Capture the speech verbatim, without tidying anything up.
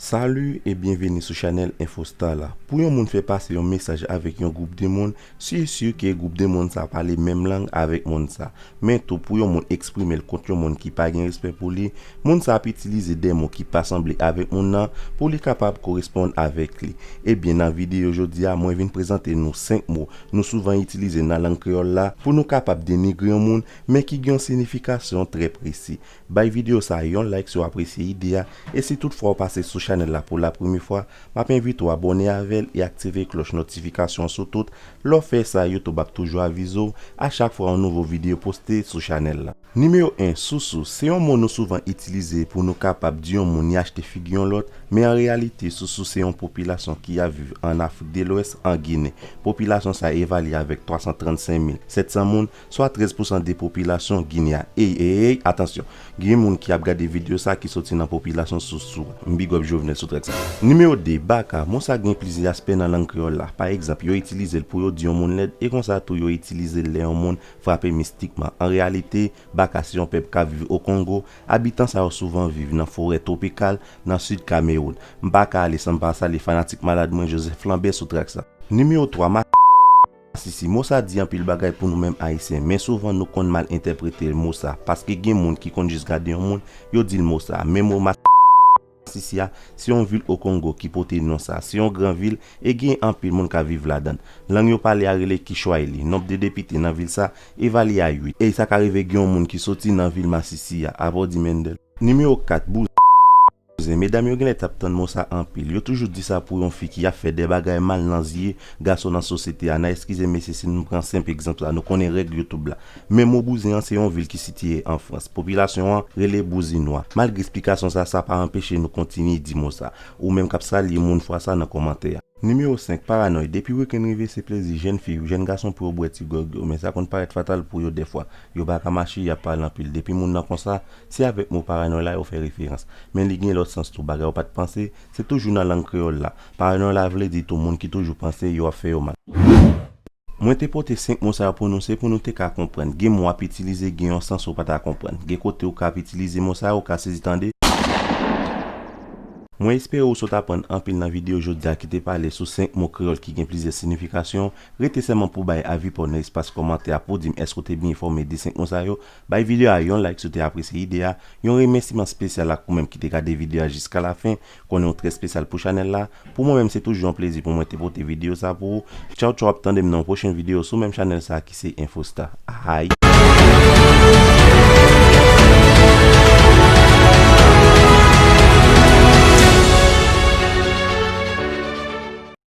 Salut e byenveni sou chanèl Infostar la. Pou yon moun fè pase yon mesaj avèk yon gwoup de moun, si si ke gwoup de moun sa pale menm lang avèk moun sa. Men tou pou yon moun eksprime l kont yon moun ki pa gen respè pou li, moun sa ap itilize de mo ki pa sanble avèk moun nan pou li kapab koresponn avèk li. Ebyen nan videyo jodi a, mwen vin prezante nou senk mo nou souvan itilize nan lang kreyòl la pou nou kapab denigre yon moun, men ki gen yon siyifikasyon trè presi. Bay videyo sa a yon like si w apresye ide a, e si toutfwa w pase sou chanèl la pou la premye fwa, m ap envite w abòne avè l e aktive klòch notifikasyon sou tout. Lè w fè sa, YouTube ap toujou avize w a chak fwa yon nouvo videyo poste sou chanèl la. Nimewo en, sousou, se yon mo nou souvan itilize pou nou kapab di yon moun li achte figi yon lòt, men an reyalite, sousou se yon popilasyon ki ap viv ann Afrik de Lwès, an Ginen. Popilasyon sa a evalye avèk twa san trannsenk mil sèt san moun, swa trèz pousan de popilasyon Ginen an. Ey, ey, ey, atansyon! Gen moun ki ap gade videyo sa a ki soti nan popilasyon sousou a. M big up Jovenel sou trèk sa. Nimewo de, baka. Mo sa gen plizyè aspè nan lang kreyòl la. Pa egzanp, yo itilize l pou yo di yon moun lèd, e konsa tou yo itilize l lè yon moun frape mistikman. An reyalite, baka se yon pèp k ap viv o Kongo. Abitan sa yo souvan viv nan forè twopikal nan sid Kamewoun. M pa ka ale san m pa salye fanatik malad mwen Joseph Lambert sou trèk sa. Nimewo twa, masisi. Mo sa di anpil bagay pou nou menm Ayisyen, men souvan nou konn mal entèprete mo sa, paske gen moun ki konn jis gade yon moun, yo di l mo sa. Men mo masisi a, se yon vil o Kongo ki pote non sa. Se yon gran vil e gen anpil moun k ap viv ladan l. Lang yo pale a rele Kiswahili. Nonb de depite nan vil sa evalye a uit. E sa ka rive gen yon moun ki soti nan vil Masisi a, apre w di Mendel. Nimewo kat, bouzen. Medam yo genlè t ap tann mo sa anpil. Yo toujou di sa pou yon fi ki ap fè de bagay mal nan zye gason nan sosyete a. N a eskize mesye si n pran senp egzanp sa, nou konnen règ YouTube la. Men mo bouzen an se yon vil ki sitiye an Frans. Popilasyon an rele Bouzinois. Malgre esplikasyon sa, sa pa anpeche nou kontinye di mo sa. Ou menm k ap salye moun fwa sa nan kòmantè a. Nimewo senk, paranòy. Depi wikenn rive, se plezi jèn fi ou jèn gason pou yo bwè ti gwòg yo, men sa konn parèt fatal pou yo dèfwa. Yo pa ka mache, y ap pale anpil. Depi moun nan konsa, se avèk mo paranòy la yo fè referans. Men li gen lòt sans tou, bagay ou pa t panse, se toujou nan lang kreyòl la. Paranòy la vle di tou moun ki toujou panse yo ap fè yo mal. Mwen te pote senk mo sa yo pou nou, se pou nou te ka konprann. Gen mo w ap itilize, gen yon sans ou pa ta konprann. Gen kote ou ka ap itilize mo sa yo, ou ka sezi tande. Mwen espere ou sot aprann anpil nan videyo jodi a ki te pale sou senk mo kreyòl ki gen plizyè siyifikasyon. Rete sèlman pou bay avi pa w nan espas kòmantè a pou w di m èske w te byen enfòme de senk mo sa yo. Bay videyo a yon like si w te apresye ide a. Yon remèsiman espesyal ak ou menm ki te gade videyo a jiska lafen. Konnen w trè espesyal pou chanèl la. Pou mwen menm, se toujou yon plezi pou mwen te pote videyo sa pou ou. Tchaw tchaw, ap tande m nan yon pwochen videyo sou menm chanèl sa ki se Infostar. Ahay!